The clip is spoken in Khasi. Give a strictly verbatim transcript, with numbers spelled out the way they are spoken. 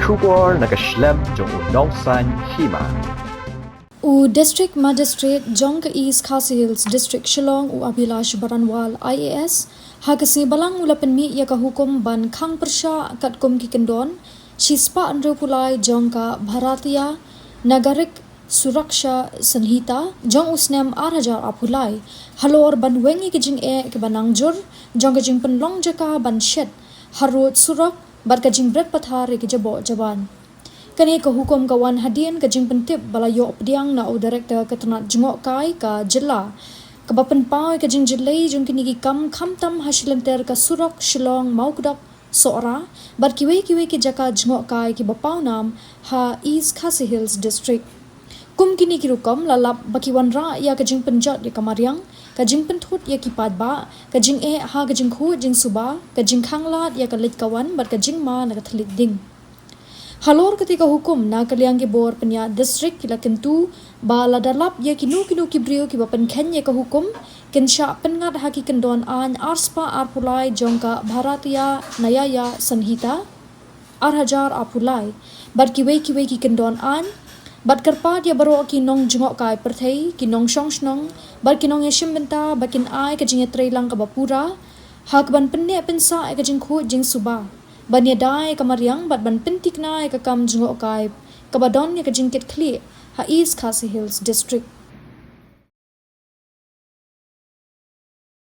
Khubor na ka shlem jong u Nongsaiñ Hima. U District Magistrate jong ka East Khasi Hills District Shillong, u Abhilash Baranwal I A S, ha ka sngi Balang u la pynmih ïa ka hukum ban khang pyrshah katkum ki kyndon shispah hynriewphew lai jong ka Bharatiya Nagarik Suraksha Sanhita jong u snem ar hajar arphew lai, halor ban weng ïa ka jingeh kaba nang jur jong ka jingpynlong jaka ban shet harud surok bad ka jingbret pathar ïa ki jaboh jaban. Kane ka hukum ka wan hadien ka jingpyntip ba la ïoh pdiang na u Director ka tnat jngohkai ka jylla, kaba pynpaw ïa ka jingjyllei jong kine ki kam khamtam ha shilynter ka surok Shillong Mawkdok Sohra bad kiwei kiwei ki jaka jngohkai kiba pawnam ha East Khasi Hills District. Kum kine ki rukom la lap ba ki wanrah ïa ka jingpynjot ïa ka mariang, ka jingpynthut ïa ki paidbah, ka jingeh ha ka jingkhuid jingsuba, ka jingkhanglad ïa ka leit ka wan bad ka jingma na ka thylliej ding. Halor kata ka hukum, na ka liang ki bor pynïaid district ki la kyntu ba lada lap ïa kino kino ki briew kiba pynkheiñ ïa ka hukum, kin shah pynngat ha ki kyndon aiñ arspah arphew lai jong ka Bharatiya Nyaya Sanhita ar hajar arphew lai bad kiwei kiwei ki kyndon aiñ, bad kyrpad ïa baroh ki nongjngohkai pyrthei, ki nongshong shnong bad ki nongïashim bynta ba kin ai ka jingïatreilang kaba pura ha kaban pynneh pynsah ïa ka jingkhuid jingsuba, ban ïada ïa ka mariang bad ban pynthikna ïa ka kam jngohkai kaba don ïa ka jingkitkhlieh ha East Khasi Hills District.